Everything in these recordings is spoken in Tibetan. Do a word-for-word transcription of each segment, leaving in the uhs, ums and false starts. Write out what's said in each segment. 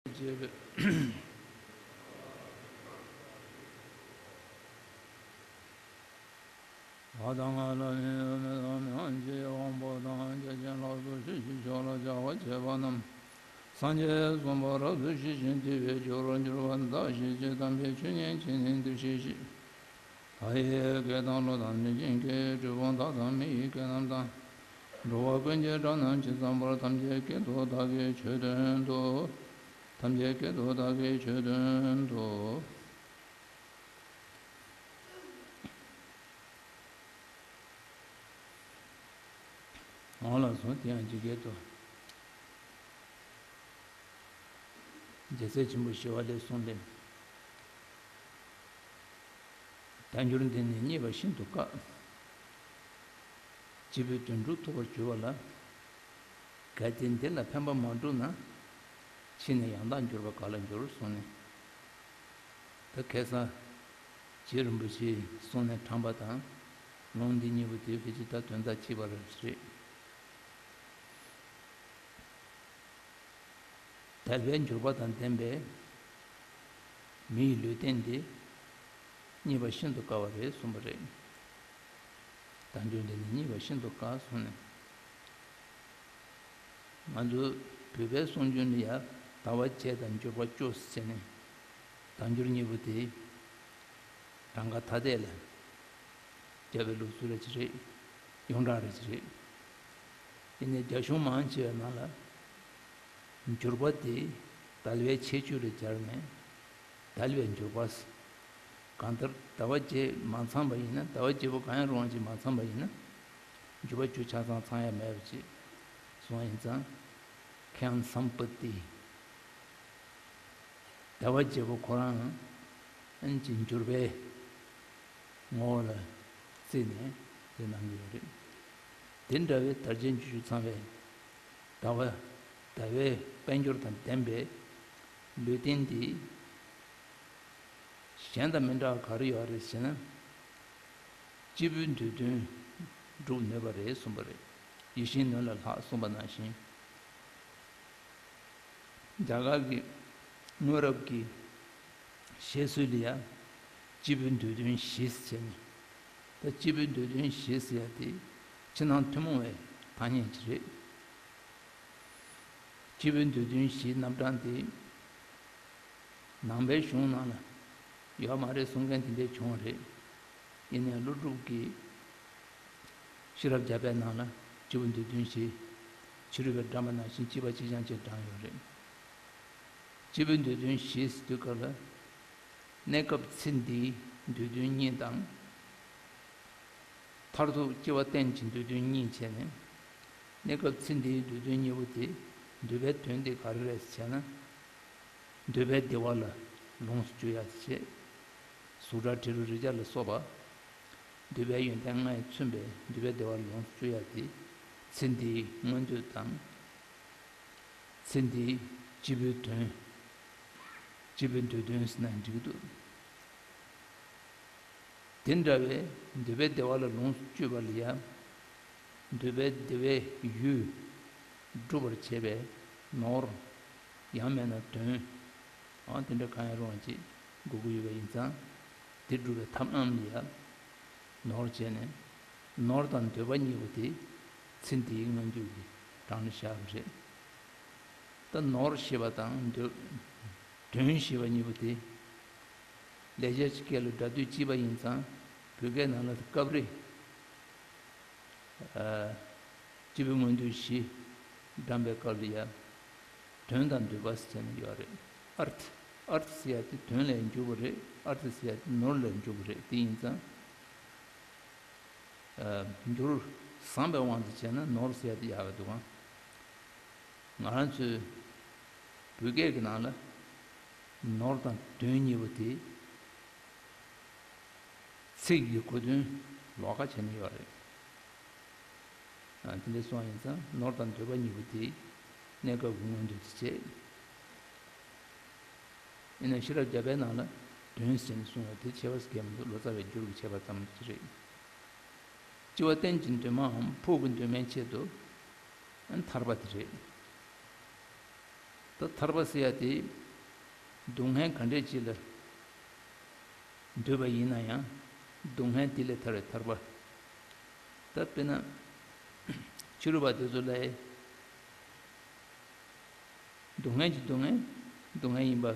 བཅས་པའི། བ་དང་ང་ལ་མི་ཡོད་མི་དང་མི་དབང་ཆེ་དབང་པོ་དང་རྒྱལ་ཆེན་ལགས་སུ་ཞི་ཞིང་གཤེགས་ལ་ཕྱག་འཚལ་བ་རྣམས། སངས་རྒྱས་གསུམ་པོ་རབ་ཏུ་ཞི་ཞིང་བདེ་བའི་རྒྱུར་འགྱུར་བར་གདགས་ཤིག་ཅེས་དམ་པའི་ཆོས་ཉན་བྱས་ནས་འདིར་གཤེགས་ཤིག་ལྷ་ཡི་སྐད་དང་ཀླུ་དང་གནོད་སྦྱིན་སྐད། གྲུལ་བུམ་དག་དང་མི་ཡི་སྐད་རྣམས་དང་། འགྲོ་བ་ཀུན་གྱི་སྒྲ་རྣམས་ཇི་ཙམ་པར། ཐམས་ཅད་སྐད་དུ་བདག་གིས་ཆོས་བསྟན་ཏོ། ཐམས་ཅད་སྐད་དུ་བདག་གིས་ཆོས་བསྟན་ཏོ། འོང་ལགས་སོ། དེ་ཡང་ཇི་སྐད་དུ། རྒྱལ་སྲས་ཆེན་པོ་ཞི་བ་ལྷས་གསུངས་ཏེ། བསྟན་འགྱུར་འདི་ནི་རྙེད་པ་ཤིན་ཏུ་དཀའ། སྤྱི་བོའི་དོན་གྲུབ་ཐོབ་པར་གྱུར་པ་ལ། གལ་ཏེ་འདི་ལ་ཕན་པ་མ་བསྒྲུབས་ན། ཕྱིས་ནས་ཡང་དག་འགྱུར་བ་ག་ལ་འགྱུར་གསུངས་ནས། ད་ཁ་སང་རྗེ་རིན་པོ་ཆེའི་གསུང་ནས་དྲངས་པ་དང་། ལུང་འདི་གཉིས་པོ་དེ་ཕལ་ཆེར་ད་དོན་དག་གཅིག་པ་རེད། དལ་བའི་འགྱུར་བ་དང་ལྡན་པའི་མི་ཡི་ལུས་རྟེན་འདི་རྙེད་པ་ཤིན་ཏུ་དཀའ་བ་རེད་གསུངས་པ་རེད། བསྟན་འགྱུར་འདི་ནི་རྙེད་པ་ཤིན་ཏུ་དཀའ་གསུངས་ནས། ང་ཚོ་བོད་པའི་སྲོལ་རྒྱུན་ལ་ཡང་ཟླ་བ་བརྒྱད་དང་འགྱུར་བ་བཅུ་ཟེར་ནས་བསྟན་འགྱུར་གཉིས་པོ་དེ་གྲངས་ཀ་ཐ་དད་ལ་རྒྱབ་པའི་ལུགས་སྲོལ་རེ་ཅིག་རེད། ཡོངས་གྲགས་རེ་ཅིག་རེད། ཡིན་ནའི་རྒྱ་གཞུང་མང་ཆེ་བའི་ནང་ལ་འགྱུར་བ་དེ་དལ་བའི་ཁྱད་ཆོས་ལ་སྦྱར་ནས་དལ་བའི་འགྱུར་བ། གང་ལྟར་ཟླ་བ་བརྒྱད་མ་ཚང་པ་ཡིན་ན། ཟླ་བ་བརྒྱད་པོ་གང་ཡང་རུང་བ་ཅིག་མ་ཚང་པ་ཡིན་ན། འགྱུར་བ་བཅུ་ཆ་ཚང་ཚང་ཡ་མེད་པ་ཅིག་སོང་ཡིན་ཙང་། ཁྱད་སམ་པོ་ཏི། ཟླ་བ་བརྒྱད་པོ་ཁོ་རང་ཨན་ཅིག་འགྱུར་བའི་ངོ་བོ་ལ་བརྩིས་ནས་དེ་གནང་གི་ཡོད་རེད། དེ་འདྲ་བའི་དལ་བརྒྱད་འབྱོར་བཅུ་ཚང་བའི་ཟླ་བ། ཟླ་བའི་དཔལ་འབྱོར་དང་ལྡན་པའི་ལུས་རྟེན་འདི་གཞན་དང་མི་འདྲ་བ་ག་རེ་ཡོད་རེད་ཟེར་ན། སྤྱི་བོའི་འདོད་དོན་སྒྲུབ་ནུས་པ་རེད་གསུངས་པ་རེད། ཡིད་བཞིན་ནོར་ལས་ལྷག་གསུངས་པ་ནང་བཞིན། རྒྱ་གར་གྱི་སྔོན་རབས་ཀྱི་བཤད་སྲོལ་ལ་ཡང་སྤྱི་བོའི་འདོད་དོན་བཞི་ཟེར་ནས། ད་སྤྱི་བོའི་འདོད་དོན་བཞི་ཟེར་ཡ་དེ་ཕྱི་ནང་ཐུན་མོང་བའི་ཐ་སྙད་ཅིག་རེད། སྤྱི་བོའི་འདོད་དོན་བཞིའི་རྣམ་གྲངས་དེ་ནང་པའི་གཞུང་ནང་ལ་ཡོད་མ་རེད་གསུང་མཁན་དེ་འདྲས་བྱུང་བ་རེད། ཡིན་ནའི་ཀླུ་སྒྲུབ་ཀྱི་ཤེས་རབ་བརྒྱ་པའི་ནང་ལ་སྤྱི་བོ་འདོད་དོན་བཞི། ཕྱི་རོལ་པའི་འགྲམ་པ་ནང་བཞིན་གཅིག་པ་གཅིག་རྐྱང་ཅེས་བགྲངས་ཡོད་རེད། སྤྱི་བོའི་འདོད་དོན་བཞི་ཟེར་དུས་སྐབས་ལ། གནས་སྐབས་ཚེ་འདིའི་འདོད་དོན་གཉིས་དང་། མཐར་ཐུག་སྐྱེ་བ་གཏན་གྱི་འདོད་དོན་གཉིས་བྱས་ནས། གནས་སྐབས་ཚེ་འདིའི་འདོད་དོན་གཉིས་པོ་དེ། འདོད་པའི་དོན་དེ་ག་རེ་རེད་ཟེར་ན། འདོད་པའི་བདེ་བ་ལ་ལོངས་སུ་སྤྱོད་ཡ་བྱེད། གཟུགས་སྒྲ་དྲི་རོ་རེག་བྱ་ལ་སོགས་པ། འདོད་པའི་ཡོན་ཏན་ལྔས་མཚོན་པའི་འདོད་པའི་བདེ་བ་ལ་ལོངས་སུ་སྤྱོད་ཡ་དེ་ཚེ་འདིའི་མངོན་འདོད་དང་། ཚེ་འདིའི་སྤྱི་བོའི་དོན། སྤྱི་བོའི་འདོད་དོན་ཟེར་ན་འགྲིག་གི་འདུག་དེ་འདྲ་བའི་འདོད་པའི་བདེ་བ་ལ་ལོངས་སུ་སྤྱོད་པ་ལ་ཡང་། འདོད་པའི་བདེ་བའི་ཡུལ་སྒྲུབ་པར་བྱེད་པའི་ནོར། ཡང་མིན་ན་དོན། ཨང་དེ་འདྲ་གང་ཡང་རུང་བ་ཅིག་དགོས་ཀྱི་ཡོད་པ་ཡིན་ཙང་། དེ་སྒྲུབ་པའི་ཐབས་ལམ་ལ་ཡང་ནོར་བྱས་ནས། ནོར་དང་འདོད་པ་གཉིས་པོ་དེ་ཚེ་འདིའི་མངོན་འདོད་ཀྱི་གྲངས་ལ་བཞག་པ་རེད། ད་ནོར་ཞེས་པ་དང་འདོད། དོན་ཞེས་པ་གཉིས་པོ་དེ། ལེགས་སྦྱར་གྱི་སྐད་ལ་སྒྲ་སྡུད་གཅིག་པ་ཡིན་ཙང་། བོད་སྐད་ནང་ལ་སྐབས་རེ། ཨ། སྤྱི་བོའི་མངོན་འདོད་བཞི་བགྲངས་པའི་སྐབས་ལ་ཡང་། དོན་དང་འདོད་པ་ཟེར་ནས་ཡོད་རེད། ཨར་ཐི། ཨར་ཐི་ཟེར་ཡ་དེ་དོན་ལ་འཇུག་པ་རེད། ཨར་ཐི་ཟེར་ཡ་དེ་ནོར་ལ་འཇུག་པ་རེད། དེ་ཡིན་ཙང་། ཨ། འགྱུར་བཟང་པའི་དབང་དུ་བྱས་ན་ནོར་ཟེར་ཡ་དེ་ཡག་པ་འདུག་ག་ང་རང་ཚོའི་བོད་སྐད་ཀྱི་ནང་ལ་ནོར་དང་དོན་གཉིས་པོ་དེ་ཚིག་གི་གོ་དོན་ལོགས་ཀ་བྱས་ནས་ཡོད་རེད། ཨ། དེ་འདྲ་སོང་བ་ཡིན་ཙང་ནོར་དང་འདོད་པ་གཉིས་པོ་དེ་གནས་སྐབས་ཀྱི་མངོན་འདོད་དེ་བྱེད། ཡིན་ན་ཤེས་རབ་བརྒྱ་པའི་ནང་ལ་དོན་ཟེར་ནས་གསུངས་པ་དེ་ཁྱད་པར་གང་ཡང་མི་འདུག་ལོ་ཙཱ་བའི་འགྱུར་གྱི་ཁྱད་པར་ཙམ་ཞིག་རེད། སྤྱི་བོ་གཏན་གྱི་འདུན་མའམ་ཕུགས་ཀྱི་འདུན་མའི་ཆེད་དུ་ཐར་པ་དེ་རེད། ད་ཐར་པ་ཟེར་ཡ་དེ་སྡུག་བསྔལ་ག་འདྲས་ཅིག་ལ་འདུས་པ་ཡིན་ན་ཡང་སྡུག་བསྔལ་དེ་ལས་ཐར་བའི་ཐར་པ། ད་དཔེར་ན་ཕྱི་རོལ་པ་དེ་ཚོ་ལ་སྡུག་བསྔལ་གྱི་སྡུག་བསྔལ་སྡུག་བསྔལ་ཡིན་པ་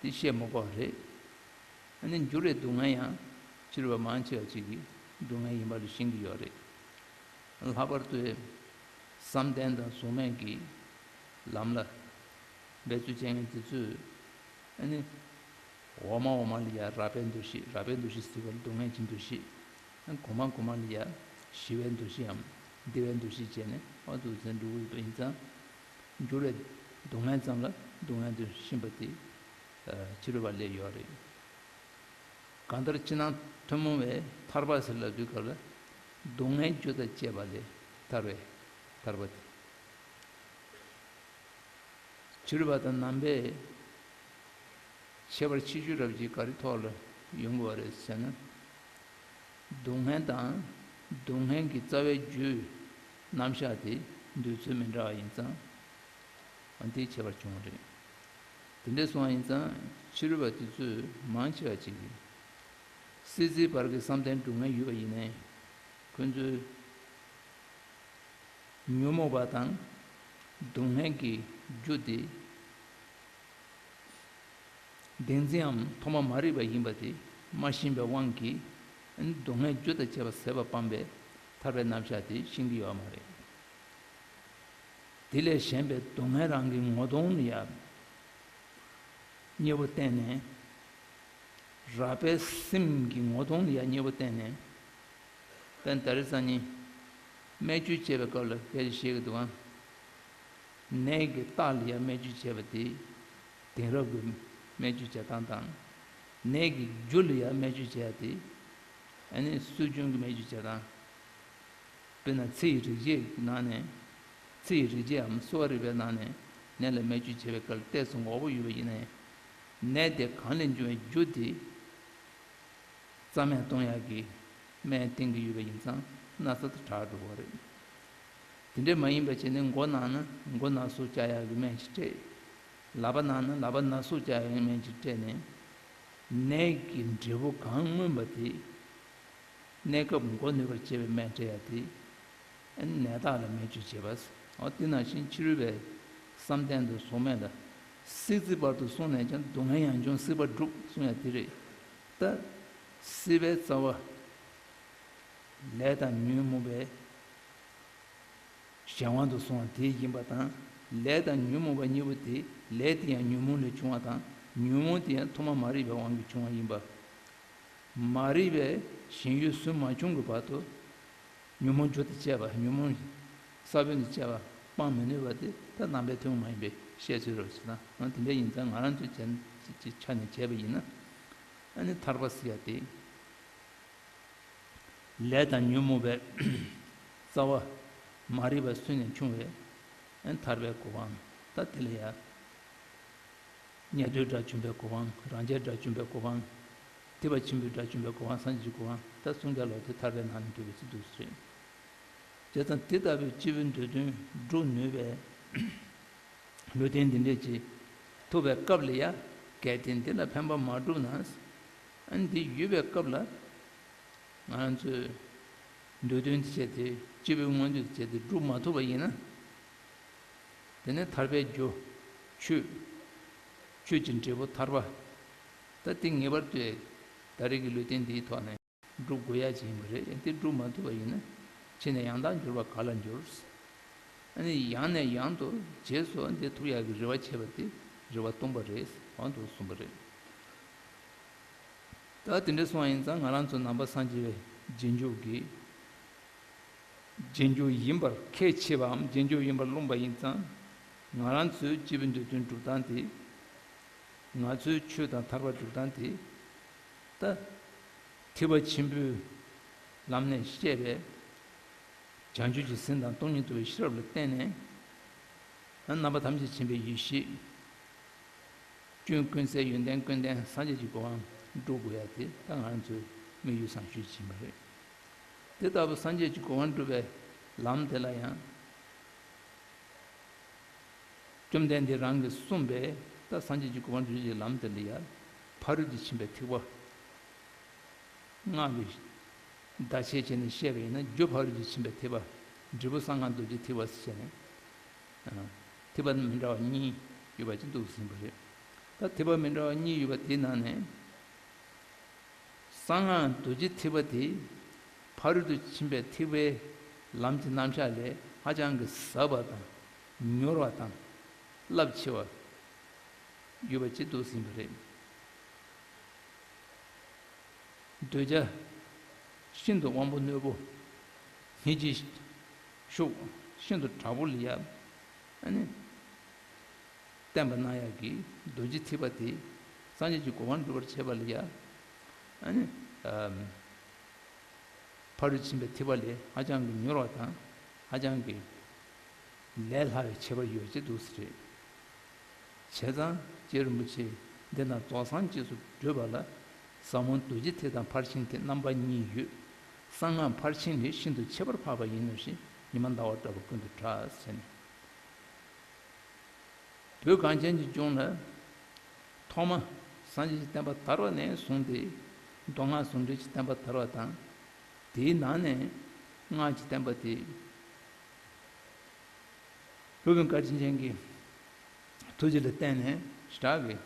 དེ་བཤད་མ་དགོས་པ་རེད། ཨ་ནི་འགྱུར་བའི་སྡུག་བསྔལ་ཡང་ཕྱི་རོལ་པ་མང་ཆེ་བ་ཅིག་གིས་སྡུག་བསྔལ་ཡིན་པ་ལ་ཤེས་ཀྱི་ཡོད་རེད། ལྷག་པར་དུ་བསམ་གཏན་དང་གཟུགས་མེད་ཀྱི་ལམ་ལ་འབད་རྩོལ་བྱེད་མཁན་དེ་ཚོས་ཨ་ནི་འོག་མ་འོག་མ་ལ་ཡ་རགས་པའི་འདུ་ཤེས། རགས་པའི་འདུ་ཤེས་ཟེར་བ་ལ་སྡུག་བསྔལ་གྱི་འདུ་ཤེས། ཨ་ནི་གོང་མ་གོང་མ་ལ་ཡ་ཞི་བའི་འདུ་ཤེས་འམ་བདེ་བའི་འདུ་ཤེས་བྱས་ནས་ཨ་འདུག་ཟེར་འགྲོ་གི་ཡོད་པ་ཡིན་ཙང་། འགྱུར་བའི་སྡུག་བསྔལ་ཙམ་ལ་སྡུག་བསྔལ་དུ་ཤེས་པ་དེ་ཕྱི་རོལ་པ་ལས་ཡོད་རེད། གང་ལྟར་ཕྱི་ནང་ཐུན་མོང་བའི་ཐར་པ་ཟེར་ལབ་དུས་སྐབས་ལ་སྡུག་བསྔལ་རྒྱུ་དང་བཅས་པ་ལས་ཐར་བའི་ཐར་པ་དེ། ཕྱི་རོལ་པ་དང་ནང་པའི་ཁྱད་པར་ཁྱད་ཆོས་རབ་ཅིག་ག་རེ་ཐོག་ལ་ཡོང་དགོས་པ་རེད་ཟེར་ན། སྡུག་བསྔལ་དང་སྡུག་བསྔལ་གྱི་རྩ་བའི་རྒྱུའི་རྣམ་གཞག་དེ་འདོད་ཚུལ་མི་འདྲ་བ་ཡིན་ཙང་། ཨ་དེའི་ཁྱད་པར་བྱུང་བ་རེད། དེ་འདྲ་སོང་བ་ཡིན་ཙང་ཕྱི་རོལ་པ་དེ་ཚོས་མང་ཆེ་བ་ཅིག་གིས་སྲིད་རྩེའི་བར་གྱི་བསམ་གཏན་སྡུག་བསྔལ་ཡོད་པ་ཡིན་ནའི་ཁོ་ཚོས་ཉོན་མོངས་པ་དང་སྡུག་བསྔལ་གྱི་རྒྱུ་དེ་བདེན་འཛིནའམ་ཐོག་མ་མ་རིག་པ་ཡིན་པ་དེ་མ་ཤེས་པའི་དབང་གིས་སྡུག་བསྔལ་རྒྱུ་དང་བཅས་པ་ཟད་པ་སྤངས་པས་ཐར་པའི་རྣམ་གཞག་དེ་ཤེས་ཀྱི་ཡོད་མ་རེད། དེ་ལས་གཞན་པའི་སྡུག་བསྔལ་རང་གི་ངོ་གདོང་ལ་ཡ་མཉེས་པོ་བསྟན་ནས། རགས་པའི་སེམས་ཀྱི་ངོ་གདོང་ལ་ཡ་མཉེས་པོ་བསྟན་ནས། དཔེར་ན་ད་རེས་སང་ཉིན་སྨན་བཅོས་བྱེད་པའི་སྐབས་ལ་སྐད་ཆ་བཤད་ཀྱི་འདུག་ག་ནད་ཀྱི་རྟགས་ལ་ཡ་སྨན་བཅོས་བྱེད་པ་དེ་དེང་རབས་ཀྱི་སྨན་བཅོས་བྱེད་སྟངས་དང་། ནད་ཀྱི་རྒྱུ་ལ་ཡ་སྨན་བཅོས་བྱེད་ཡ་དེ་ཨ་ནི་སྲོལ་རྒྱུན་གྱི་སྨན་བཅོས་བྱེད་སྟངས། དཔེར་ན་ཚེ་ཡི་རིག་བྱེད་ཀྱི་ནང་ནས། ཚེ་ཡི་རིག་བྱེད་འམ་གསོ་བ་རིག་པའི་ནང་ནས་ནད་ལ་སྨན་བཅོས་བྱེད་པའི་སྐབས་ལ་ཏོག་ཙམ་ངོ་བོ་ཡོད་པ་ཡིན་ནའི། ནད་དེ་གང་ལས་འབྱུང་བའི་རྒྱུ་དེ་རྩ་མེད་གཏོང་ཡག་གི་སྨན་བསྟེན་གྱི་ཡོད་པ་ཡིན་ཙང་ན་ཚ་དེ་དྲག་འགྲོ་བ་རེད། དེ་འདྲས་མ་ཡིན་པ་བྱས་ནས་མགོ་ན་ན་མགོ་ན་ཟུག་བཅག་ཡག་གི་སྨན་ཅིག་སྤྲད། ལག་པ་ན་ན་ལག་པ་ན་ཟུག་བཅག་ཡག་གི་སྨན་ཅིག་སྤྲད་ནས། ནད་ཀྱི་འབྲས་བུ་གང་མངོན་པ་དེ། གནས་སྐབས་མགོ་ནུས་པར་བྱེད་པའི་སྨན་སྤྲད་ཡ་དེ། ནད་རྟགས་ལ་སྨན་བཅོས་བྱེད་པ། འོ་དེ་ནང་བཞིན་ཕྱི་རོལ་པའི་བསམ་གཏན་དང་གཟུགས་མེད་ལ། སྲིད་རྩེའི་བར་དུ་སོང་ནས་ཀྱང་སྡུག་བསྔལ་ཡང་བྱུང་སྲིད་པ་འགྲུབ་གསུང་ཡ་དེ་རེད། ད་སྲིད་པའི་རྩ་བ་ལས་དང་ཉོན་མོངས་པའི་གཞན་དབང་དུ་སོང་བ་དེ་ཡིན་པ་དང་། ལས་དང་ཉོན་མོངས་པ་གཉིས་པོ་དེ། ལས་དེ་ཡང་ཉོན་མོངས་ལས་བྱུང་བ་དང་། ཉོན་མོངས་དེ་ཡང་ཐོག་མ་མ་རིག་པའི་དབང་གིས་བྱུང་བ་ཡིན་པ། མ་རིག་པའི་ཞེན་ཡུལ་སུན་མ་བྱུང་གི་བར་དུ། ཉོན་མོངས་རྒྱུ་དང་བཅས་པ། ཉོན་མོངས་ས་བོན་དང་བཅས་པ་སྤང་མི་ནུས་པ་དེ་ད་ནང་པའི་ཐུན་མོང་མ་ཡིན་པའི་བཤད་ཚུལ་རེད་ཟེར་ན། འོ་དེ་འདྲ་ཡིན་ཙང་ང་རང་ཚོའི་ཆ་ནས་བྱས་པ་ཡིན་ན། ཨ་ནི་ཐར་པ་ཟེར་ཡ་དེ། ལས་དང་ཉོན་མོངས་པའི་རྩ་བ་མ་རིག་པ་སུན་ནས་ཕྱུང་བའི་ཐར་པའི་གོ་འཕང་། ད་དེ་ལ་ཡ་ཉན་ཐོས་དགྲ་བཅོམ་པའི་གོ་འཕང་། རང་རྒྱལ་དགྲ་བཅོམ་པའི་གོ་འཕང་། ཐེག་པ་ཆེན་པོའི་དགྲ་བཅོམ་པའི་གོ་འཕང་། སངས་རྒྱས་ཀྱི་གོ་འཕང་། ད་སུམ་བརྒྱ་ལོ་དེ་ཐར་པའི་ནང་ནས་འདུས་པའི་ཚུལ་དུ་རེད། བྱས་ཙང་དེ་ལྟ་བུའི་སྐྱེས་བུའི་འདོད་དོན་སྒྲུབ་ནུས་པའི་ལུས་རྟེན་འདི་འདྲས་ཅིག་ཐོབ་པའི་སྐབས་ལ་ཡ། གལ་ཏེ་འདི་ལ་ཕན་པ་མ་བསྒྲུབས་ན། ཨ་ནི་འདི་ཡོད་པའི་སྐབས་ལ་ང་རང་ཚོས་འདོད་དོན་དེ་བྱས་ཏེ། སྐྱེས་བུའི་མངོན་འདོད་དེ་བྱས་ཏེ་སྒྲུབ་མ་ཐུབ་པ་ཡིན་ན། དེ་ནས་ཐར་པའི་རྒྱུ་ཆོས། ཆོས་ཀྱི་འབྲས་བུ་ཐར་པ། ད་དེ་ངེས་པར་དུ་ད་རེས་ཀྱི་ལུས་རྟེན་འདིའི་ཐོག་ནས་སྒྲུབ་དགོས་ཡ་ཅིག་ཡིན་པ་རེད། དེ་སྒྲུབ་མ་ཐུབ་པ་ཡིན་ན་ཕྱི་ནས་ཡང་དག་འགྱུར་བ་ག་ལ་འགྱུར། ཨ་ནི་ཡང་ནས་ཡང་དུ་རྗེས་སུ་འདི་ཐུག་ཡག་གི་རེ་བ་བྱེད་པ་དེ་རེ་བ་སྟོང་པ་རེད། འོ་འདུག་གསུངས་པ་རེད། ད་དེ་འདྲ་སོང་བ་ཡིན་ཙང་ང་རང་ཚོ་ནང་པ་སངས་རྒྱས་པའི་རྗེས་འཇུག་གི་རྗེས་འཇུག་ཡིན་པར་ཁས་འཆེ་བའམ་རྗེས་འཇུག་ཡིན་པར་རློམ་པ་ཡིན་ཙང་། ང་རང་ཚོའི་སྐྱེས་བུ་འདོད་དོན་སྒྲུབ་སྟངས་དེ། ང་ཚོའི་ཆོས་དང་ཐར་པ་སྒྲུབ་སྟངས་དེ། ད་ཐེག་པ་ཆེན་པོའི་ལམ་ནས་བཤད་པའི་བྱང་ཆུབ་ཀྱི་སེམས་དང་སྟོང་ཉིད་རྟོགས་པའི་ཤེས་རབ་ལ་བརྟེན་ནས། རྣམ་པ་ཐམས་ཅད་མཁྱེན་པའི་ཡེ་ཤེས། སྐྱོན་ཀུན་ཟད་ཡོན་ཏན་ཀུན་ལྡན་སངས་རྒྱས་ཀྱི་གོ་འཕང་སྒྲུབ་དགོས་ཡ་དེ་ད་ང་རང་ཚོའི་དམིགས་ཡུལ་བཟང་ཤོས་ཅིག་ཡིན་པ་རེད། དེ་ལྟ་བུ་སངས་རྒྱས་ཀྱི་གོ་འཕང་སྒྲུབ་པའི་ལམ་དེ་ལ་ཡང་། བཅོམ་ལྡན་འདས་རང་གིས་གསུངས་པའི་ད་སངས་རྒྱས་ཀྱི་གོ་འཕང་རྡོ་རྗེ་གི་ལམ་དེ་ལ་ཡ། ཕ་རོལ་ཏུ་ཕྱིན་པའི་ཐེག་པ། སྔགས་ཀྱི་བརྡ་ཆད་བྱས་ནས་བཤད་པ་ཡིན་ན་རྒྱུ་ཕ་རོལ་ཏུ་ཕྱིན་པའི་ཐེག་པ། འབྲས་བུ་གསང་སྔགས་རྡོ་རྗེ་ཐེག་པ་ཟེར་བྱས་ནས། ཨ། ཐེག་པ་མི་འདྲ་བ་གཉིས་ཡོད་པ་ཅིག་འདུག་ཟིན་པ་རེད། ད་ཐེག་པ་མི་འདྲ་བ་གཉིས་ཡོད་པ་དེའི་ནང་ནས། གསང་སྔགས་རྡོ་རྗེ་ཐེག་པ་དེ་ཕ་རོལ་ཏུ་ཕྱིན་པའི་ཐེག་པའི་ལམ་གྱི་རྣམ་གཞག་ལས་ཧ་ཅང་གི་ཟབ་པ་དང་། མྱུར་བ་དང་། རླབས་ཆེ་བ་ཡོད་པ་ཅིག་འདུག་ཟིན་པ་རེད། གདུལ་བྱ་ཤིན་ཏུ་དབང་པོ་རྣོན་པོ། སྙིང་རྗེ་ཤུགས་ཤིན་ཏུ་དྲག་པོ་ལ་ཡ། ཨ་ནི། བསྟན་པ་གནང་ཡག་གི་རྡོ་རྗེ་ཐེག་པ་དེ་སངས་རྒྱས་ཀྱི་གོ་འཕང་སྒྲུབ་པར་བྱེད་པ་ལ་ཡ། ཨ་ནི། ཨམ། ཕ་རོལ་ཕྱིན་པའི་ཐེག་པ་ལས་ཧ་ཅང་གི་མྱུར་བ་དང་ཧ་ཅང་གི་ལས་སླ་བའི་ཁྱད་པར་ཡོད་ཅེས་འདུག་སེ་རེད། བྱས་ཙང་རྗེ་རིན་པོ་ཆེ་འདི་ན་རྫོགས་སངས་རྗེས་སུ་བགྲོད་པ་ལ་ཟབ་མོ་རྡོ་རྗེ་ཐེག་དང་ཕར་ཕྱིན་ཐེག་རྣམ་པ་གཉིས་ཡོད། གསང་སྔགས་ཕར་ཕྱིན་ལས་ཤིན་ཏུ་ཁྱད་པར་འཕགས་པ་ཡིན་ནོ་ཞེས་ཉི་མ་ཟླ་བ་འདྲ་བོ་ཀུན་ཏུ་གྲགས་ཟེར་ནས། བོད་གངས་ཅན་གྱི་ལྗོངས་ལ་ཐོག་མ་སངས་རྒྱས་ཀྱི་བསྟན་པ་དར་བ་ནས་བཟུང་སྟེ་མདོ་སྔགས་ཟུང་འབྲེལ་གྱི་བསྟན་པ་དར་བ་དང་། དེའི་ནང་ནས་སྔགས་ཀྱི་བསྟན་པ་དེ་ལྷོ་བོད་གངས་ཅན་ཅན་གྱི་ཐུགས་རྗེ་ལ་བརྟེན་ནས་ཞེ་དྲག་གི་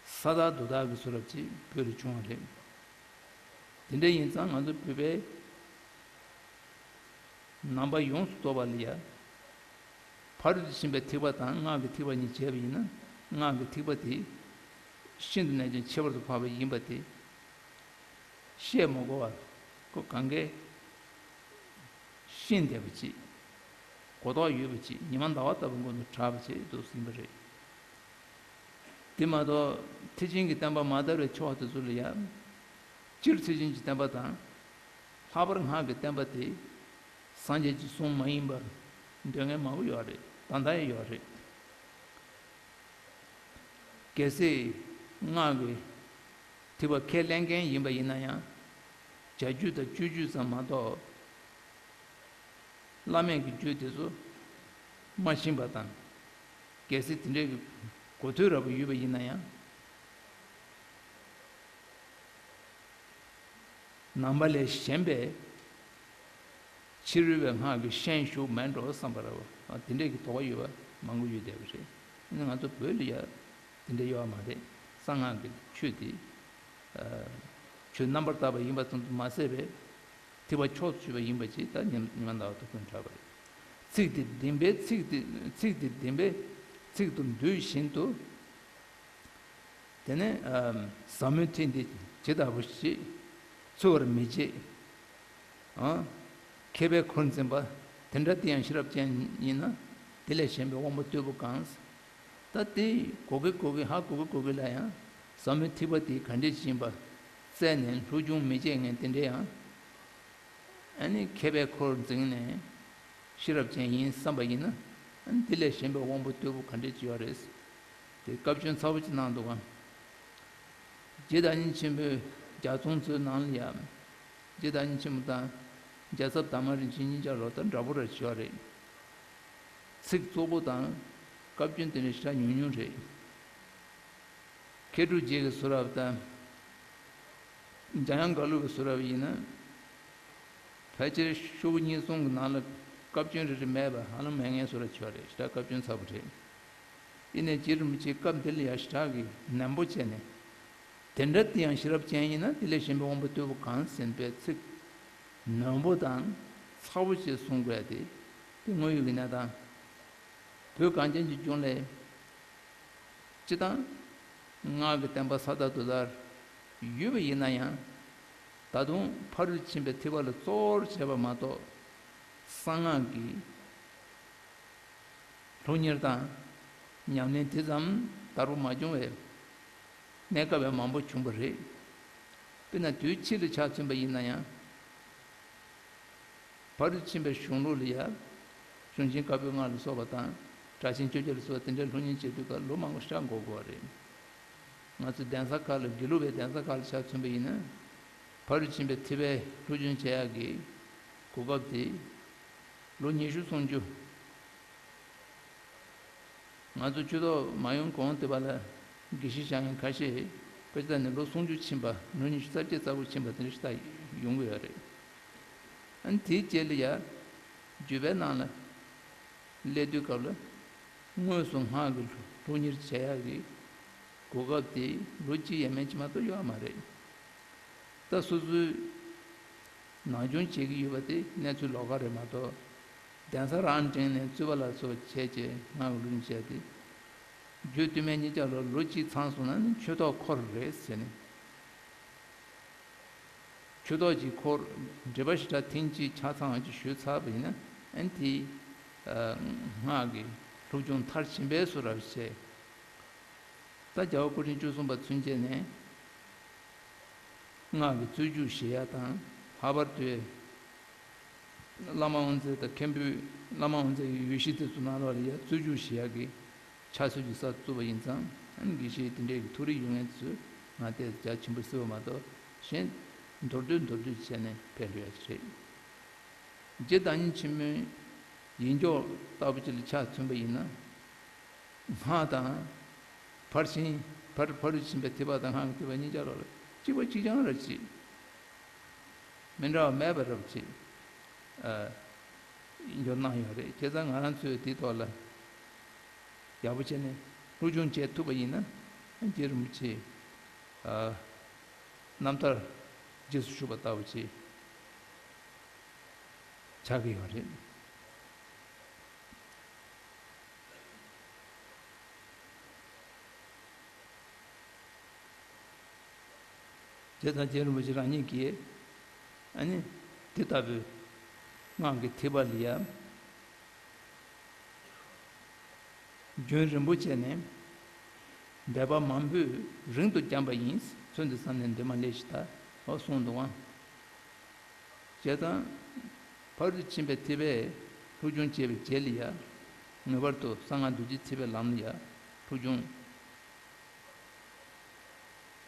ས་དག་རྡོ་དག་གི་བཟོ་འདྲ་ཅིག་བོད་ལ་བྱུང་བ་རེད། དེ་འདྲ་ཡིན་ཙང་ང་ཚོ་བོད་པའི་ནང་པ་ཡོངས་སུ་རྫོགས་པ་ལ་ཡ། ཕ་རོལ་ཏུ་ཕྱིན་པའི་ཐེག་པ་དང་སྔགས་ཀྱི་ཐེག་པ་གཉིས་བྱས་པ་ཡིན་ན། སྔགས་ཀྱི་ཐེག་པ་དེ་ཤིན་ཏུ་ནས་ཀྱང་ཁྱད་པར་དུ་འཕགས་པ་ཡིན་པ་དེ་བཤད་མ་དགོས་པར་ཁོ་གང་གས་ཤེས་བསྡད་པ་ཅིག། གོ་རྟོགས་ཡོད་པ་ཅིག། ཉི་མ་ཟླ་བ་ལྟ་བུ་མགོ་ནས་གྲགས་པ་ཅིག་འདུག་ཟིན་པ་རེད། དེ་མ་གཏོགས་ཐེག་ཆེན་གྱི་བསྟན་པ་མ་དར་བའི་ཕྱོགས་དེ་ཚོ་ལ་ཡང་། སྤྱིར་ཐེག་ཆེན་གྱི་བསྟན་པ་དང་། ལྷག་པར་སྔགས་ཀྱི་བསྟན་པ་དེ་སངས་རྒྱས་ཀྱི་གསུང་མ་ཡིན་པ་འདོད་མཁན་མང་པོ་ཡོད་རེད། ད་ལྟ་ཡང་ཡོད་རེད། གལ་སྲིད་སྔགས་ཀྱི་ཐེག་པ་ཁས་ལེན་མཁན་ཡིན་པ་ཡིན་ན་ཡང་། བྱ་རྒྱུད་དང་སྤྱོད་རྒྱུད་ཙམ་མ་གཏོགས། བླ་མེད་ཀྱི་རྒྱུད་དེ་ཚོ་མ་ཤེས་པ་དང་། གལ་སྲིད་དེ་འདྲའི་གི་གོ་ཐོས་ར་བ་ཡོད་པ་ཡིན་ན་ཡང་། ནང་པ་ལས་གཞན་པའི་ཕྱི་རོལ་པའི་སྔགས་ཀྱི་ཤན་ཞུགས་མེད་འགྲོ་བསམ་པ་ར་བ། དེ་འདྲའི་གི་དོགས་པ་ཡོད་པ་མང་པོ་ཡོད་བསྡད་པ་རེད། ཨ་ནི་ང་ཚོ་བོད་ལ་ཡ་དེ་འདྲ་ཡོད་པ་མ་རེད། གསང་སྔགས་ཀྱི་ཆོས་དེ། ཨ། ཆོས་རྣམ་པར་དག་པ་ཡིན་པ་ཙམ་དུ་མ་ཟད་པའི་ཐེག་པ་མཆོག་ཏུ་གྱུར་པ་ཡིན་པ་ཅིག་ད་ཉམས་ཉམས་ལྡན་ཐུགས་ཀུན་གྲགས་པ་རེད། ཚིག་དེ་བདེན་པའི་ཚིག་དེ་ཚིག་དེ་བདེན་པའི་ཚིག་ཏུ་འདུས་བཞིན་དུ། དེ་ནས་ཨ་ཟབ་མོའི་ཐེག་འདི་ཇི་ལྟ་བུ་ཞིག་འཚོལ་བར་མི་བྱེད། ཨ། མཁས་པས་ཁུར་འཛིན་པ། དེ་འདྲ་དེ་ཡང་ཤེས་རབ་ཅན་ཡིན་ན། དེ་ལས་གཞན་པའི་དབང་པོ་རྟུལ་པོ་གང་། ད་དེ་གོ་གི་གོ་གི་ཧ་གོ་གི་གོ་གི་ལ་ཡང་ཟབ་མོའི་ཐེག་པ་དེ་ག་འདྲས་ཡིན་པ་བཙལ་ནས་ལྷུག་ཆུང་མི་བྱེད་མཁན་དེ་འདྲས་ཡང་། ཨ་ནི་མཁས་པས་ཁུར་འཛིན་ནས་ཤེས་རབ་ཅན་ཡིན་བསམ་པ་ཡིན་ན། ཨ་ནི་དེ་ལས་གཞན་པའི་དབང་པོ་རྟུལ་པོ་ག་འདྲས་ཅིག་ཡོད་རེད། དེ་བཀའ་བཀྱོན་ཚ་པོ་ཅིག་གནང་འདུག་ག་རྗེ་བདག་ཉིད་ཆེན་པོའི་རྒྱ་མཚོ་མཛོད་ནང་ལ་ཡང་། རྗེ་བདག་ཉིད་ཆེན་པོ་དང་རྒྱལ་ཚབ་དར་མ་རིན་ཆེན་གཉིས་ཆ་ལོ་ལྟར་འདྲ་པོ་རེ་བྱས་པ་རེད། ཚིག་རྩུབ་པོ་དང་བཀའ་བཀྱོན་དེ་འདྲ་ཞེ་དྲག་ཉུང་ཉུང་རེད། མཁས་གྲུབ་རྗེ་གི་གསུང་རབ་དང་། འཇམ་དབྱངས་དགའ་ལུ་གི་གསུང་རབ་ཡིན་ན། ཕལ་ཆེར་ཤོག་བུ་གཉིས་གསུམ་གྱི་ནང་ལ་བཀའ་བཀྱོན་རེ་རེ་མེད་པ་ཧ་ལམ་མེད་མཁན་བཟོ་འདྲ་ཆགས་རེད། ཞེ་དྲག་བཀའ་བཀྱོན་ཚ་པོ་རེད། ཡིན་ནའི་རྗེ་རིན་པོ་ཆེས་སྐབས་འདི་ལ་ཡང་ཞེ་དྲག་གི་ནན་པོ་བྱས་ནས། དེ་འདྲ་དེ་ཡང་ཤེས་རབ་ཅན་ཡིན་ན་དེ་ལས་གཞན་པའི་དབང་པོ་རྟུལ་པོ་གང་ཟེར་བའི་ཚིག་ནན་པོ་དང་ཚ་པོ་བྱས་གསུང་དགོས་ཡ་དེ་དེ་དངོས་ཡོད་ཀྱི་གནས་སྟངས། བོད་གངས་ཅན་གྱི་ལྗོངས་ལ། སྤྱིར་བཏང་སྔགས་ཀྱི་བསྟན་པ་ས་དང་རྡོ་ལྟར་ཡོད་པ་ཡིན་ན་ཡང་། ད་དུང་ཕ་རོལ་ཕྱིན་པའི་ཐེག་པ་ལ་གཙོ་བོར་བྱས་པ་མ་གཏོགས། གསང་སྔགས་ཀྱི་སློབ་གཉེར་དང་ཉམས་ལེན་དེ་ཙམ་དར་པོ་མ་བྱུང་བའི་གནས་སྐབས་ཡང་མང་པོ་བྱུང་བ་རེད། དཔེར་ན་དུས་ཕྱིས་ལ་ཆ་མཚོན་པ་ཡིན་ན་ཡང་། ཕ་རོལ་ཕྱིན་པའི་གཞུང་ལུགས་ལ་ཡ། གཞུང་ཆེན་བཀའ་པོད་ལྔ་ལ་སོགས་པ་དང་། སྒྲ་ཆེན་བཅོ་བརྒྱད་ལ་སོགས་པ་དེ་འདྲའི་སློབ་གཉེར་བྱེད་དུས་སྐབས་ལོ་མང་པོ་ཞེ་དྲག་འགོར་དགོས་པ་རེད། ང་ཚོའི་གདན་ས་ཁག་ལ་དགེ་ལུགས་པའི་གདན་ས་ཁག་ལ་ཆ་མཚོན་པ་ཡིན་ན། ཕ་རོལ་ཕྱིན་པའི་ཐེག་པའི་སློབ་སྦྱོང་བྱེད་ཡག་གི་གོ་སྐབས་དེ་ལོ་ཉི་ཤུ་སུམ་ཅུ། ང་ཚོ་ཆོས་ཐོག་མ་ཡོང་གོང་དེ་བ་ལ་དགེ་བཤེས་བཞེངས་མཁན་ཁ་ཤས་ཕལ་ཆེར་ནས་ལོ་སུམ་ཅུ་ཕྱིན་པ། ལོ་ཉི་ཤུ་རྩ་བརྒྱད་རྩ་དགུ་ཕྱིན་པ་དེ་འདྲ་ཞིག་ད་ཡོང་གི་ཡོད་རེད། ཨ་ནི་དེའི་རྗེས་ལ་ཡ་བརྒྱུད་པའི་ནང་ལ་སླེབས་དུས་སྐབས་ལ་དངོས་སུ་སྔགས་ཀྱི་སློབ་གཉེར་བྱེད་ཡག་གི་གོ་སྐབས་དེ་ལོ་གཅིག་ཡས་མས་ཅིག་མ་གཏོགས་ཡོད་མ་རེད། ད་སོ་སོའི་ནང་སྦྱོང་བྱེད་ཀྱི་ཡོད་པ་དེ་གནས་ཚུལ་ལོགས་ཀ་རེད་མ་གཏོགས། གདན་ས་རང་འགྲེངས་ནས་རྩོད་པ་ལ་སོགས་བྱས་རྗེས་སྔགས་ཀྱི་སློབ་གཉེར་བྱས་ཏེ། རྒྱུད་སྟོད་སྨད་གཉིས་ཆ་ལ་ལོ་གཅིག་ཚང་སོང་ན་ནི་ཆོས་ཐོག་འཁོར་རེད་ཟེར་ནས། ཆོས་ཐོག་གི་འཁོར། འགྲེལ་པ་ཞེ་དྲག་ཐེངས་གཅིག་ཆ་ཚང་བ་ཅིག་ཞུས་ཚར་བ་ཡིན་ན། ཨ་ནི་དེའི་སྔགས་ཀྱི་སློབ་སྦྱོང་མཐར་ཕྱིན་པའི་བཟོ་འདྲ་བྱས། ད་རྒྱལ་བ་སྐུ་ཕྲེང་བཅུ་གསུམ་པ་ཚུན་ཆད་ནས་སྔགས་ཀྱི་རྩོད་རྒྱུགས་བཞེས་ཡ་དང་། ལྷག་པར་དུ་བླ་མ་དབུ་མཛད་དང་མཁན་པོའི་བླ་མ་དབུ་མཛད་ཀྱི་འོས་གཞི་དེ་ཚོ་ནང་ལོགས་ལ་ཡ་རྩོད་རྒྱུགས་བཞེས་ཡ་གི་ཕྱག་སྲོལ་གྱི་ས་བཙུགས་པ་ཡིན་ཙང་། ཨ་ནི་དགེ་བཤེས་དེ་འདྲའི་གི་ཐུགས་རིག་ཡོད་མཁན་ཚོས་ང་ཏོག་ཙམ་རྒྱ་ཆེན་པོ་བརྩི་བ་མ་གཏོགས། གཞན་མདོར་བསྡུས་མདོར་བསྡུས་བྱས་ནས་ཕེབས་འགྲོ་ཡ་ཅིག་རེད། རྗེ་བདག་ཉིད་ཆེན་མོའི་ཡིག་མགྱོགས་ལྟ་བུ་ཅིག་ལ་ཆ་མཚོན་པ་ཡིན་ན། སྔགས་དང་། ཕར་ཕྱིན། ཕར་ཕ་རོལ་ཕྱིན་པའི་ཐེག་པ་དང་སྔགས་ཀྱི་ཐེག་པ་གཉིས་ཆ་ལོགས་ལ་གཅིག་པ་གཅིག་རྐྱང་ར་ཅིག་མི་འདྲ་བ་མེད་པ་རབ་ཅིག་ཨ། འགྱུར་གནང་ཡོད་རེད། བྱས་ཙང་ང་རང་ཚོས་དེའི་ཐོག་ལ་ཡག་པོ་བྱས་ནས་སློབ་སྦྱོང་བྱེད་ཐུབ་པ་ཡིན་ན། རྗེ་རིན་པོ་ཆེ་ཨ། རྣམ་ཐར་རྗེས་སུ་ཞུགས་པ་ལྟ་བུ་ཅིག་ཆགས་ཀྱི་ཡོད་རེད། བྱས་ཙང་རྗེ་རིན་པོ་ཆེ་རང་ཉིད་ཀྱིས་ཨ་ནི་དེ་ལྟ་བུའི་སྔགས་ཀྱི་ཐེག་པ་ལ་ཡང་རྒྱུན་རིང་པོ་བྱས་ནས་འབད་པ་མང་པོས་རིང་དུ་བསྐྱངས་པ་ཡིན། ཚུལ་འདི་བསམ་ནས་འདུན་མ་ལས་ཞེས་ད་འོ་གསུངས་འདུག་ཨང་། བྱས་ཙང་ཕ་རོལ་ཏུ་ཕྱིན་པའི་ཐེག་པའི་སློབ་སྦྱོང་བྱས་པའི་རྗེས་ལ་ཡང་ངེས་པར་དུ་གསང་སྔགས་རྡོ་རྗེ་ཐེག་པའི་ལམ་ལ་ཡང་སློབ་སྦྱོང་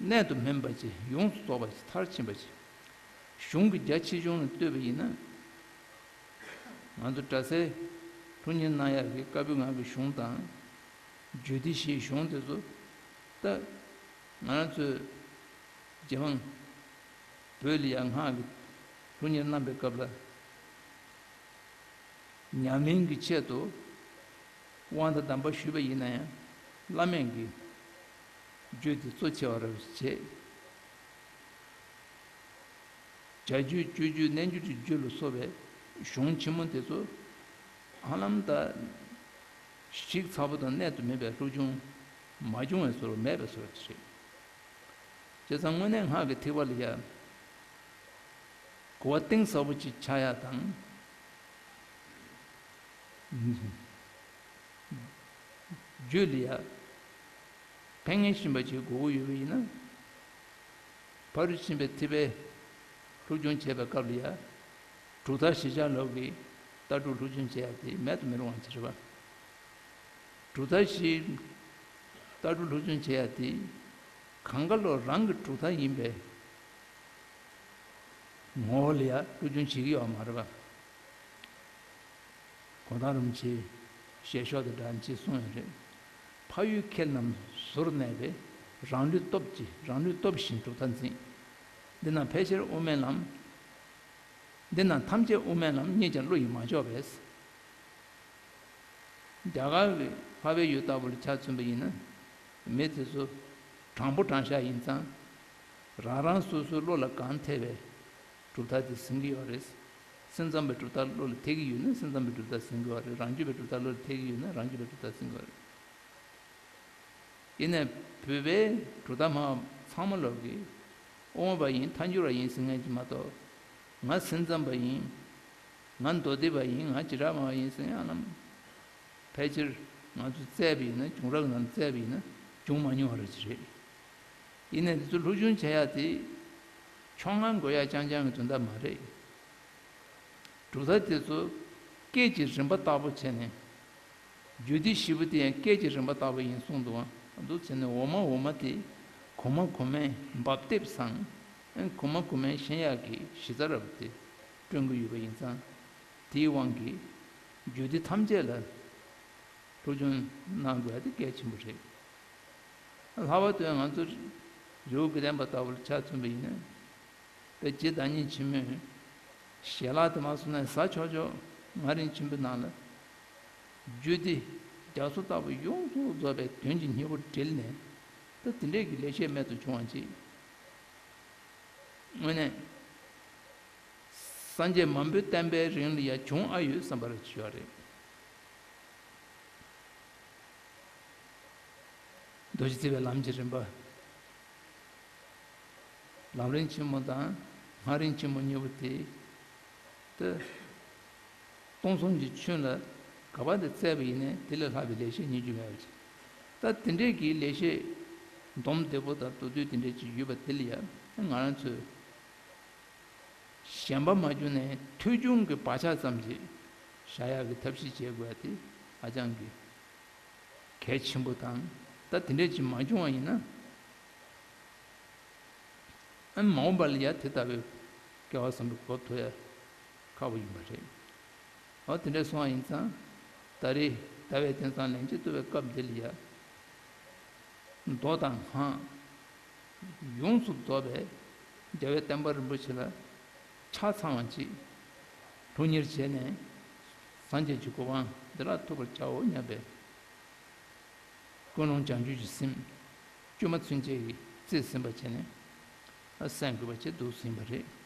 གནད་དུ་སྨིན་པ་ཅིག་ཡོངས་སུ་རྫོགས་པ་ཅིག་མཐར་ཕྱིན་པ་ཅིག་གཞུང་གི་རྒྱ་ཆེ་ཆུང་ལ་ལྟོས་པ་ཡིན་ན། ང་ཚོ་གྲྭ་སའི་སློབ་གཉེར་གནང་ཡག་གི་བཀའ་པོད་ངག་གི་གཞུང་དང་། རྒྱུད་སྡེ་བཞིའི་གཞུང་དེ་ཚོ་ད་ང་རང་ཚོའི་རྗེ་འབངས་བོད་ལ་ཡང་སྔགས་ཀྱི་སློབ་གཉེར་གནང་པའི་སྐབས་ལ། ཉམས་ལེན་གྱི་ཆེད་དུ་དབང་དང་གདམས་པ་ཞུས་པ་ཡིན་ན་ཡང་། བླ་མེད་ཀྱི་རྒྱུད་དེ་གཙོ་ཆེ་བ་རབ་བྱེད། བྱ་རྒྱུད་སྤྱོད་རྒྱུད་རྣལ་འབྱོར་གྱི་རྒྱུད་ལ་སོགས་པའི་གཞུང་ཆེན་མོ་དེ་ཚོ་ཧ་ལམ་ད་ཞིབ་ཚགས་པོ་དང་གནད་དུ་སྨིན་པའི་སློབ་སྦྱོང་མ་བྱུང་བའི་བཟོ་འདྲ་མེད་པའི་བཟོ་འདྲ་ཞིག་བྱས་ཙང་དངོས་གནས་སྔགས་ཀྱི་ཐེག་པ་ལ་ཡ་གོ་བ་གཏིང་ཟབ་པོ་ཅིག་ཆགས་ཡ་དང་། རྒྱུད་ལ་ཡ་ཕན་ངེས་ཤེས་པ་ཅིག་དགོས་ཀྱི་ཡོད་པ་ཡིན་ན། ཕ་རོལ་ཕྱིན་པའི་ཐེག་པའི་སློབ་སྦྱོང་བྱེད་པའི་སྐབས་ལ་ཡ། གྲུབ་མཐའ་བཞི་ཆ་ལོག་གི་ལྟ་གྲུབ་སློབ་སྦྱོང་བྱེད་ཡ་དེ་མེད་དུ་མི་རུང་བ་ཅིག་རེད་པ། གྲུབ་མཐའ་བཞིའི་ལྟ་གྲུབ་སློབ་སྦྱོང་བྱེད་ཡ་དེ་གང་ག་ལོག་རང་གི་གྲུབ་མཐའ་ཡིན་པའི་ངོ་བོ་ལ་ཡ་སློབ་སྦྱོང་བྱེད་ཀྱི་ཡོད་མ་རེད་པ། གོ་ཐང་རིན་པོ་ཆེའི་ཞལ་ཤོག་དེ་འདྲ་ཅིག་གསུངས་ཡོད་རེད། ཕ་ཡུལ་ཁྱེད་རྣམས་ཟུར་གནས་པས། རང་ལུས་སྟོབས་ཀྱིས་རང་ལུས་སྟོབས་བཞིན་གྲུབ་མཐའ་འཛིན། འདི་རྣམས་ཕལ་ཆེར་དབུ་མའི་ལམ། འདི་རྣམས་ཐམས་ཅད་དབུ་མའི་ལམ་རྙེད་ཀྱང་བློ་ཡིས་མ་ལྕོགས་པས། རྒྱ་གར་གྱི་འཕགས་པའི་ཡུལ་ལྟ་བུ་ལ་ཆ་མཚོན་པ་ཡིན་ན། མི་དེ་ཚོ་དྲང་པོ་དྲང་བཞག་ཡིན་ཙང་། རང་རང་སོ་སོའི་བློ་ལ་གང་འཐད་པའི་གྲུབ་མཐའ་དེ་ཟིན་གྱི་ཡོད་རེད། སེམས་ཙམ་པའི་གྲུབ་མཐའ་བློ་ལ་འཐད་ཀྱི་ཡོད་ན་སེམས་ཙམ་པའི་གྲུབ་མཐའ་ཟིན་གྱི་ཡོད་རེད། རང་རྒྱུད་པའི་གྲུབ་མཐའ་བློ་ལ་འཐད་ཀྱི་ཡོད་ན་རང་རྒྱུད་པའི་གྲུབ་མཐའ་ཟིན་གྱི་ཡོད་རེད། ཡིན་ནའི་བོད་པའི་གྲུབ་མཐའ་སྨྲ་བ་ཚང་མ་ལོག་གིས་དབུ་མ་པ་ཡིན། ཐལ་འགྱུར་བ་ཡིན་ཟེར་མཁན་ཅིག་མ་གཏོགས། ང་སེམས་ཙམ་པ་ཡིན། ང་མདོ་སྡེ་པ་ཡིན། ང་བྱེ་བྲག་སྨྲ་བ་ཡིན་ཟེར་མཁན་རྣམས་ཕལ་ཆེར་ང་ཚོས་བཙལ་བ་ཡིན་ན། བྱུང་རབས་ནང་བཙལ་བ་ཡིན་ན་བྱུང་མ་མྱོང་བ་རེད་ཅིག་རེད། ཡིན་ནའི་དེ་ཚོ་སློབ་སྦྱོང་བྱེད་ཡ་དེ་ཕྱོགས་སྔ་འགོད་ཡ་རྐྱང་རྐྱང་གི་དོན་དག་མ་རེད། གྲུབ་མཐའ་དེ་ཚོ་སྐད་ཀྱི་རིམ་པ་ལྟ་བུ་བྱས་ནས། རྒྱུད་སྡེ་བཞི་པོ་དེ་ཡང་སྐད་ཀྱི་རིམ་པ་ལྟ་བུ་ཡིན་གསུངས་འདུག་ཨ། འདུག་བྱས་ནས་འོག་མ་འོག་མ་དེ་གོང་མ་གོང་མའི་འབབ་རྟེན་བཟང་། ཨ་ནི་གོང་མ་གོང་མའི་ཤེས་ཡག་གི་གཞི་རྩ་ར་བ་དེ་བསྐྲུན་གྱི་ཡོད་པ་ཡིན་ཙང་། དེའི་དབང་གིས་རྒྱུད་སྡེ་ཐམས་ཅད་ལ་ སློབ་སྦྱོང་གནང་དགོས་ཡ་དེ་གལ་ཆེན་པོ་རེད། ལྷག་པར་དུ་ང་ཚོ་རི་བོ་དགེ་ལྡན་པ་ལྟ་བུར་ཆ་མཚོན་པ་ཡིན་ན། དཔེ་རྗེ་བདག་ཉིད་ཆེན་མོས་ཞལ་ལག་དེ་མ་སོང་ན་ཟ་ཆོག་ཆོག། ང་རིན་ཆེན་པོའི་ནང་ལ་རྒྱུད་སྡེ་རྒྱ་མཚོ་ལྟ་བུ་ཡོངས་སུ་རྫོགས་པའི་དོན་གྱི་སྙིང་པོ་དྲིལ་ནས། ད་དེ་འདྲས་ཀྱི་ལེགས་བཤད་རྨད་དུ་བྱུང་བ་ཅིག། དངོས་གནས་སངས་རྒྱས་མང་པོའི་བསྟན་པའི་རིང་ལ་ཡང་བྱུང་ཨ་ཡོད་བསམ་པར་བྱས་པ་རེད། རྡོ་རྗེ་བརྩེ་བའི་ལམ་གྱི་རིམ་པ། ལམ་རིམ་ཆེན་མོ་དང་སྔགས་རིམ་ཆེན་མོ་གཉིས་པོ་དེ། ད་སྟོང་གསུམ་གྱི་ཆོས་ལ་ག་པ་དེ་བཙལ་བ་ཡིན་ནའི་དེ་ལས་ལྷག་པའི་ལེགས་བཤད་རྙེད་རྒྱུ་མེད་པ་ཅིག། ད་དེ་འདྲས་ཀྱི་ལེགས་བཤད་སྡོམ་བདེ་པོ་དང་མདོར་བསྡུས་དེ་འདྲས་ཅིག་ཡོད་པ་དེ་ལ་ཡང་ང་རང་ཚོས་ཞེན་པ་མ་བསྐྱུར་ནས་ཐོས་བྱུང་གི་བག་ཆགས་ཙམ་ཞིག་བཞག་ཡག་གི་ཐབས་ཤེས་བྱེད་དགོས་ཡ་དེ་ཧ་ཅང་གི་གལ་ཆེན་པོ་དང་། ད་དེ་འདྲས་ཅིག་མ་བྱུང་བ་ཡིན་ན། ཨ་མ་འོངས་པ་ལ་ཡ་དེ་ལྟ་བུའི་སྐལ་བ་བཟང་པོའི་གོ་ཐོབ་ཡ་ཁག་པོ་ཡིན་པ་རེད། འོ་དེ་འདྲས་སོང་བ་ཡིན་ཙང་། ད་རེས་ཟླ་བའི་དེང་སང་ལན་གཅིག་ཏུ་བའི་སྐབས་འདི་ལ་ཡ། མདོ་དང་སྔགས་ཡོངས་སུ་རྫོགས་པའི་རྒྱལ་བའི་བསྟན་པ་རིན་པོ་ཆེ་ལ་ཆ་ཚང་བ་ཅིག་སློབ་གཉེར་བྱས་ནས། སངས་རྒྱས་ཀྱི་གོ་འཕང་འདི་ལ་ཐོབ་པར་བྱའོ་སྙམ་པའི་ཀུན་སློང་བྱང་ཆུབ་ཀྱི་སེམས་བཅོས་མ་ཚུན་ཆད་ཀྱིས་རྩིས་ཟིན་པ་བྱས་ནས་གསན་དགོས་པ་བྱས་འདུག་ཟིན་པ་རེད།